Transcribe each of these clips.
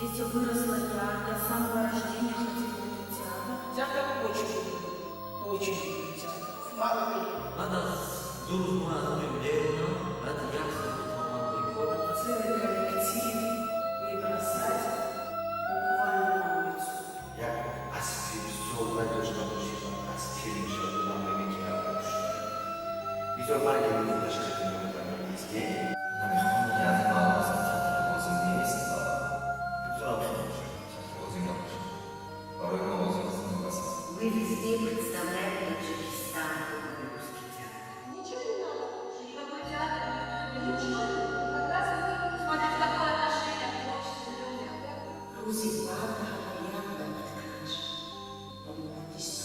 Здесь я выросла, я с самого рождения ходила в этот театр. Театр очень люблю. Очень люблю театр. Баъд аз 2 рӯз мо аз он берунам, баъд як сол буд омад бекор. Целый коллектив не бросать буквально на улицу. Як аспи бисёр вай дошта бошӣ, аспир мешавад, одам мегӯяд, ки бисёр марги худаш хатм. Намехоҳам, ки аз ин маълум аст, ки театр лозим нест ва бигзорам хел бошад, театр лозим набошад. Барои мо лозим аст, ин бас аст. Мы везде представляем Таджикистан и русский театр. Ничего не надо больше, никакой театр, ничего. Как раз мы, смотрите, какое отношение к творческим людям. Рӯзи баъд ҳамаяк дақиқаш ба мухлисо. Вот смотри, сейчас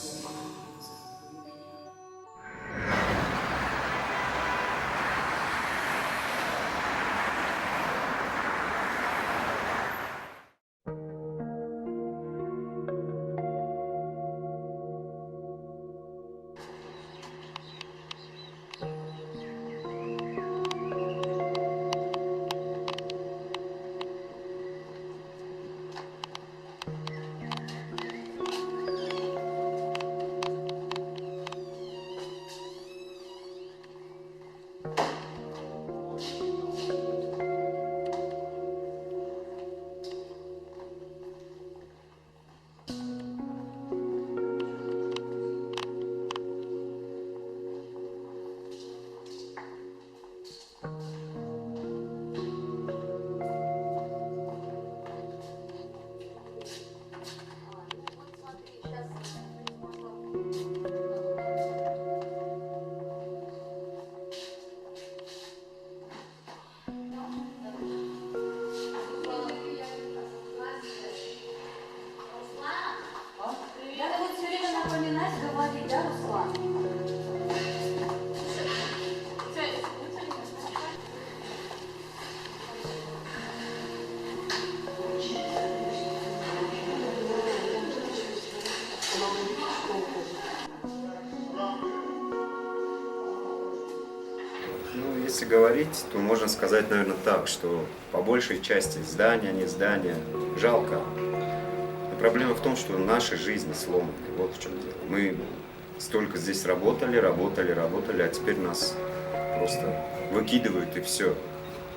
Руслан, надо вот все время напоминать, говорить, да, Руслан? Ну, если говорить, то можно сказать, наверное, так, что по большей части здания, не здания, жалко. Но проблема в том, что наши жизни сломаны. Вот в чем дело. Мы столько здесь работали, работали, работали, а теперь нас просто выкидывают, и все.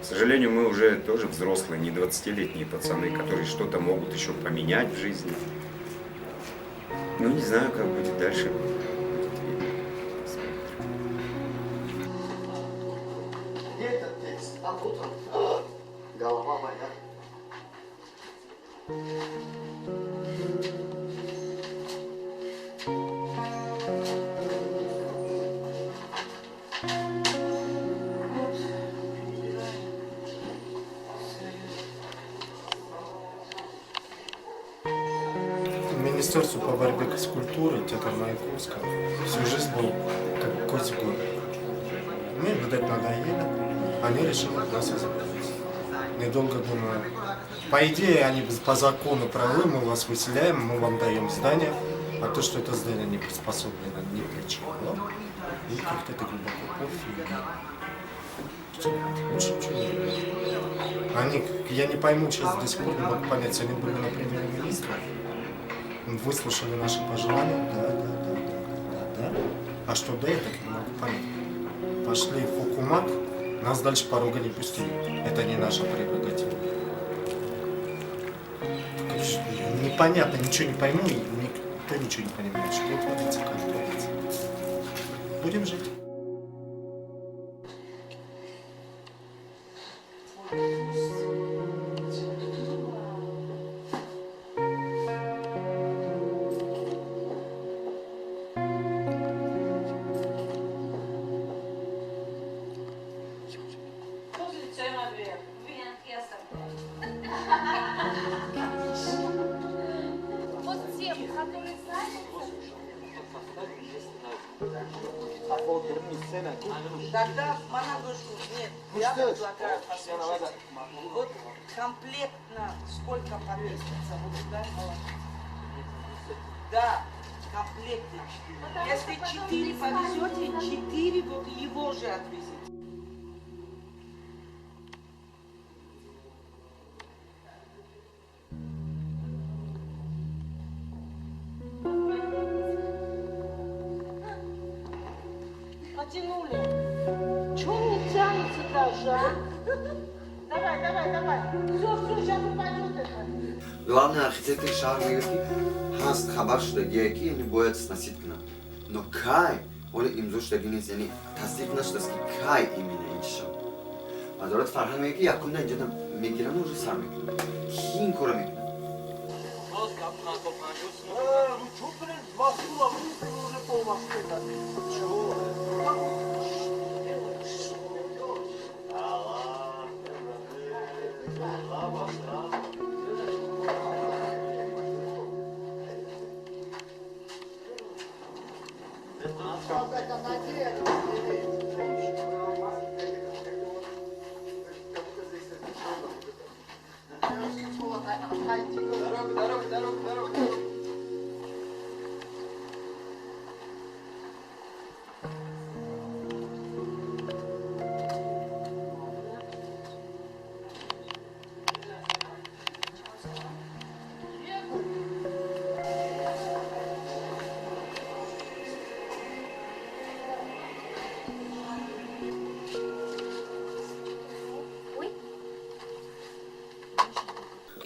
К сожалению, мы уже тоже взрослые, не 20-летние пацаны, которые что-то могут еще поменять в жизни. Ну, не знаю, как будет дальше. Будет видно. Посмотрим. Где этот текст? А вот он. Голова моя. Вот, перебираем свою. Министерству по борьбе с культурой театр Маяковского всю жизнь был как кость в горле. Мне, видать, надоели, они решили от нас избавиться. Недолго думая. По идее, они по закону правы, мы вас выселяем, мы вам даем здание, а то, что это здание не приспособлено ни для чего, и как-то это глубоко пофиг. Лучше ничего не говорить. Они, я не пойму, сейчас до сих пор не могу понять, они были на приеме министра, выслушали наши пожелания, да. А что да, я так и не могу понять. Пошли в Хукумат, нас дальше порога не пустили. Это не наша прерогатива. Так, непонятно, ничего не пойму, и никто ничего не понимает, что творится, как творится. Будем жить. Вот те, которые садятся, Тогда Манагушу, нет, я предлагаю послушать. Вот комплектно сколько поместится, вот сюда положить. Да, комплектно. Потому Если что потом четыре повезете, переставить четыре вот его же отвезите. Потянули. Чего он не тянется даже, а? Давай, давай, давай. Все, все, сейчас упадет это. Главный архитектор шаҳр мегӯяд, ки ҳаст, хабар шудагие, ки яъне бояд сносить кунам, но кай, ҳоло имзо шудагӣ нест, яъне тасдиқ нашудааст, ки кай именно ин чӣ шавад. Вазорати фарҳанг мегӯяд, ки якумда инҷода мегирану уже сар мекунад. Ки ин корро мекунад? Ну что, блин, два стула выставил, уже пол машины. Чего? Дорога, дорога, дорога, дорога.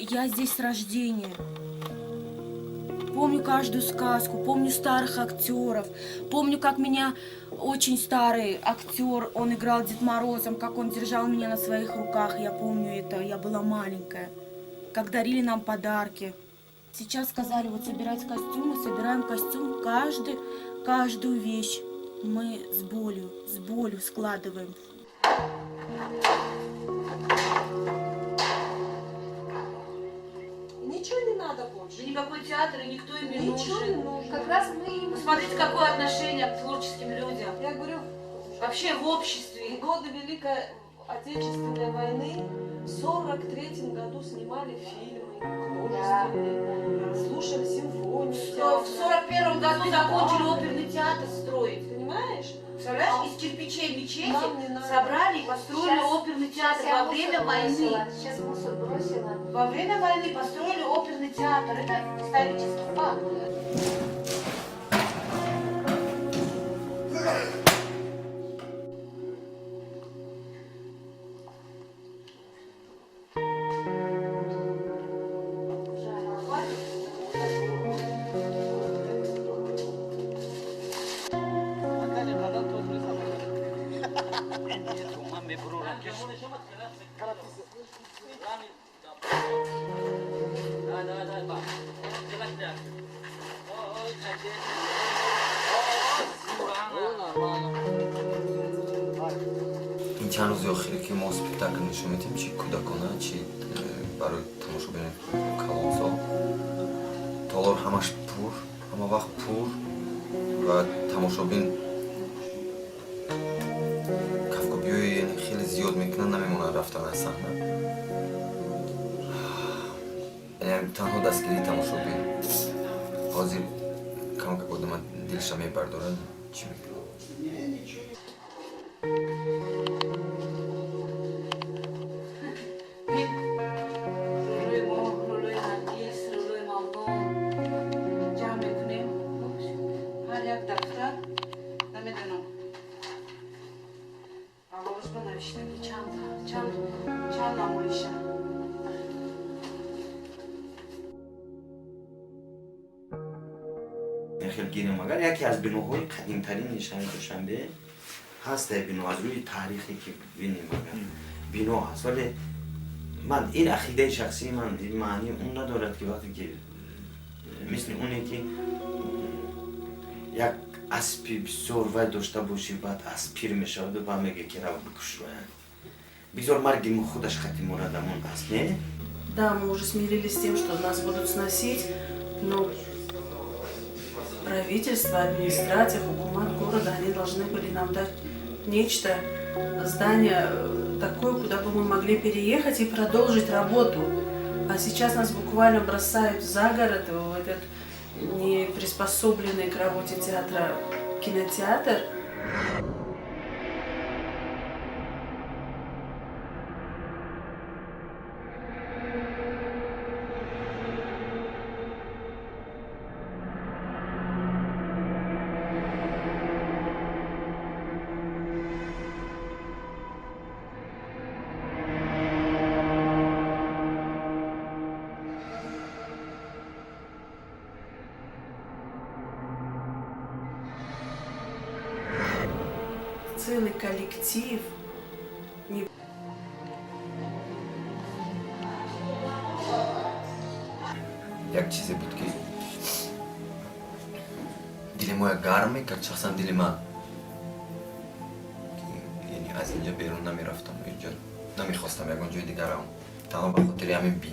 Я здесь с рождения. Помню каждую сказку, помню старых актеров, помню, как меня очень старый актер, он играл Дед Морозом, как он держал меня на своих руках, я помню это, я была маленькая, как дарили нам подарки. Сейчас сказали, вот собирать костюмы, собираем костюм, каждую вещь мы с болью складываем. Ничего не надо больше. Да никакой театр, и никто им не Ничего нужен. не нужно. Как раз мы им... Посмотрите, какое отношение к творческим людям. Я говорю, вообще в обществе. В годы Великой Отечественной войны в 43-м году снимали фильмы художественные, слушали симфонию. В 41-м году закончили оперный театр строить. Понимаешь? Представляешь, из кирпичей мечети собрали и построили оперный театр во время войны. Сейчас мусор бросила. Во время войны построили оперный театр. Это исторический факт. Ин чанд рӯзи охире, ки мо спектакл нишон медиҳем, чи кӯдакона, чи барои тамошобинони калонсол, толор ҳамаш пур, ҳама вақт пур ва тамошобин кафкобиҳои яъне хеле зиёд мекунанд, намемонанд рафтан аз саҳна. Яъне танҳо дастгирии тамошобин ҳозир камакак одама дилша мебардорад, чӣ мекунад. Рӯи мо, рӯи Наргиз, рӯи Мавлон ҷамъ мекунем. Ҳар як дафтар, намедонам, овозба навиштагӣ чанд чанд чанд намоиша. Хел гирем, агар яке аз биноҳои қадимтарини шаҳри Душанбе ҳаст, бино аз рӯи таърихе ки бинем, агар бино ҳаст, вале ман ин ақидаи шахсии ман, ин маънии он надорад, ки вақте ки мисли оне ки як аспи бисёр вай дошта бошӣ, баъд асп пир мешаваду баъд мега, ки рав бикуш вая, бигзор марги худаш хати морадамон аст, не? Да, мы уже смирились с тем, что нас будут сносить, но правительство, администрация, хукумат города, они должны были нам дать нечто, здание такое, куда бы мы могли переехать и продолжить работу. А сейчас нас буквально бросают за город, в этот не приспособленный к работе театра кинотеатр. целый коллектив не Як чизе буд, ки дили моя гарм мекард, шахсан дили ман, ки яъне аз инҷа берун намерафтам, инҷа намехостам ягон ҷои дигар равам, танҳо ба хотири ҳамин би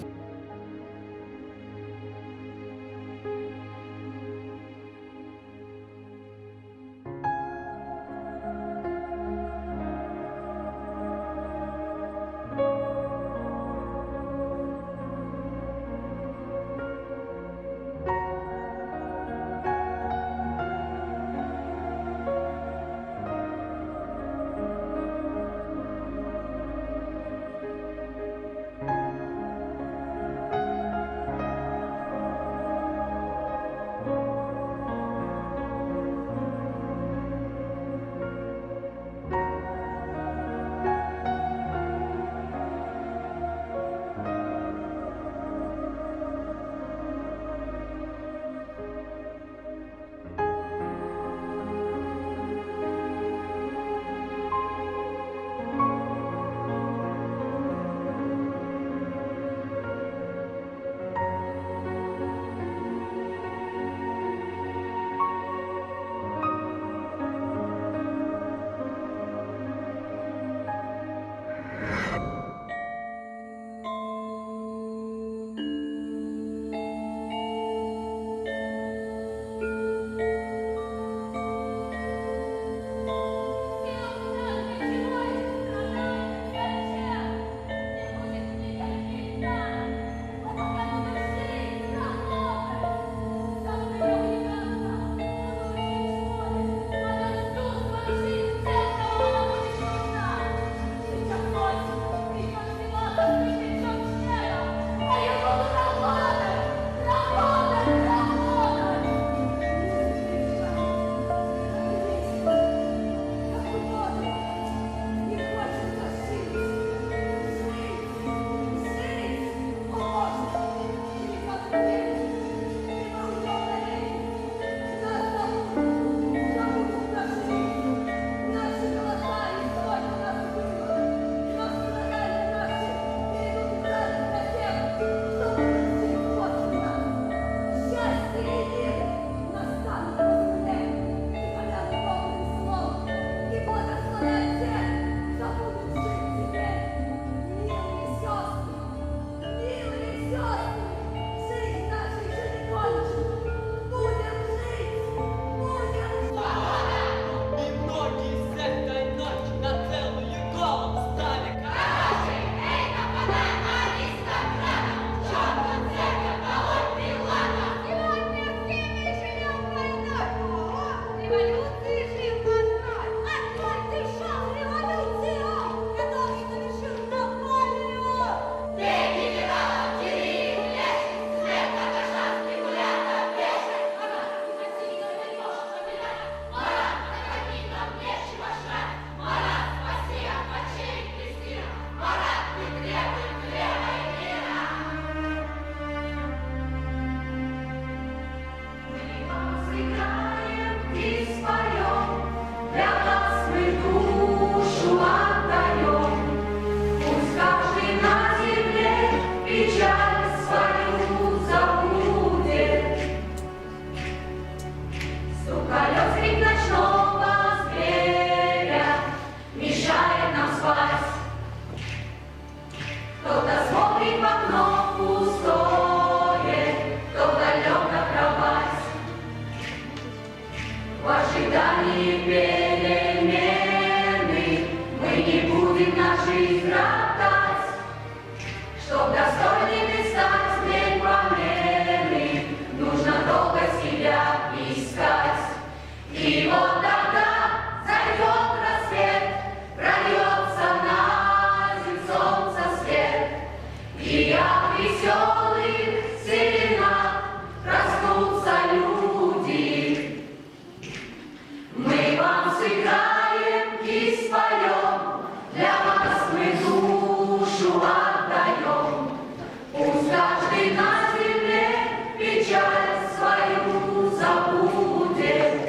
Свою забудет.